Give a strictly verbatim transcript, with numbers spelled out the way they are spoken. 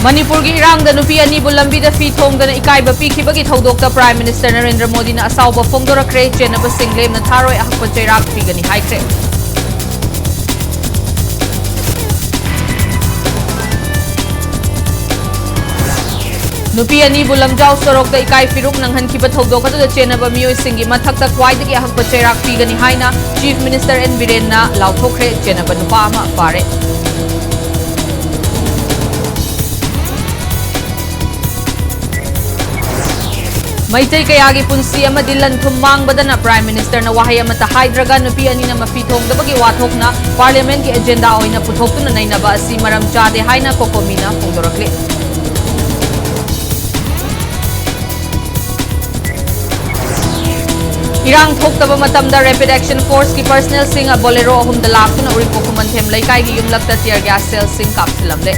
ꯃꯅꯤꯄꯨꯔꯒꯤ ꯏꯔꯥꯡꯗ ꯅꯨꯄꯤ ꯑꯅꯤꯕꯨ ꯂꯝꯕꯤꯗ ꯐꯤ ꯊꯣꯡꯗꯅ ꯏꯀꯥꯏꯕ ꯄꯤꯈꯤꯕꯒꯤ ꯊꯧꯗꯣꯛꯇ Prime Minister ꯅꯔꯦꯟꯗ꯭ꯔ ꯃꯣꯗꯤꯅ ꯑꯁꯥꯎꯕ ꯐꯣꯡꯗꯣꯔꯛꯈ꯭ꯔꯦ꯫ ꯆꯦꯟꯅꯕꯁꯤꯡ ꯂꯦꯝꯅ ꯊꯥꯔꯣꯏ, ꯑꯍꯛꯄ ꯆꯩꯔꯥꯛ ꯄꯤꯒꯅꯤ ꯍꯥꯏꯈ꯭ꯔꯦ꯫ ꯅꯨꯄꯤ ꯑꯅꯤꯕꯨ ꯂꯝꯖꯥꯎ ꯁꯣꯔꯣꯛꯇ ꯏꯀꯥꯏ ꯐꯤꯔꯨꯛ ꯅꯪꯍꯟꯈꯤꯕ ꯊꯧꯗꯣꯛ ꯑꯗꯨꯗ ꯆꯦꯟꯅꯕ ꯃꯤꯑꯣꯏꯁꯤꯡꯒꯤ ꯃꯊꯛꯇ ꯈ꯭ꯋꯥꯏꯗꯒꯤ ꯑꯍꯛꯄ ꯆꯩꯔꯥꯛ ꯄꯤꯒꯅꯤ ꯍꯥꯏꯅ Chief Minister ꯑꯦꯟ ꯕꯤꯔꯦꯟꯅ ꯂꯥꯎꯊꯣꯛꯈ꯭ꯔꯦ꯫ ꯆꯦꯟꯅꯕ ꯅꯨꯄꯥ ꯑꯃ ꯐꯥꯔꯦ꯫ ꯃꯩꯇꯩ ꯀꯌꯥꯒꯤ ꯄꯨꯟꯁꯤ ꯑꯃꯗꯤ ꯂꯟ ꯊꯨꯝ ꯃꯥꯡꯕꯗꯅ Prime Minister ꯅ ꯋꯥꯍꯩ ꯑꯃꯠꯇ ꯍꯥꯏꯗ꯭ꯔꯒ ꯅꯨꯄꯤ ꯑꯅꯤꯅ ꯃꯐꯤ ꯊꯣꯡꯗꯕꯒꯤ ꯋꯥꯊꯣꯛꯅ Parliament ꯀꯤ agenda ꯑꯣꯏꯅ ꯄꯨꯊꯣꯛꯇꯨꯅ ꯅꯩꯅꯕ ꯑꯁꯤ ꯃꯔꯝ ꯆꯥꯗꯦ ꯍꯥꯏꯅ ꯀꯣꯀꯣꯃꯤꯅ ꯐꯣꯡꯗꯣꯔꯛꯂꯤ꯫ ꯏꯔꯥꯡ ꯊꯣꯛꯇꯕ ꯃꯇꯝꯗ Rapid Action Force ꯀꯤ personnel ꯁꯤꯡ Bolero ꯑꯍꯨꯝꯗ ꯂꯥꯛꯇꯨꯅ ꯎꯔꯤꯄꯣꯛ ꯈꯨꯃꯟꯊꯦꯝ ꯂꯩꯀꯥꯏꯒꯤ ꯌꯨꯝꯂꯛꯇ tear gas shell ꯁꯤꯡ ꯀꯥꯞꯁꯤꯜꯂꯝꯂꯦ꯫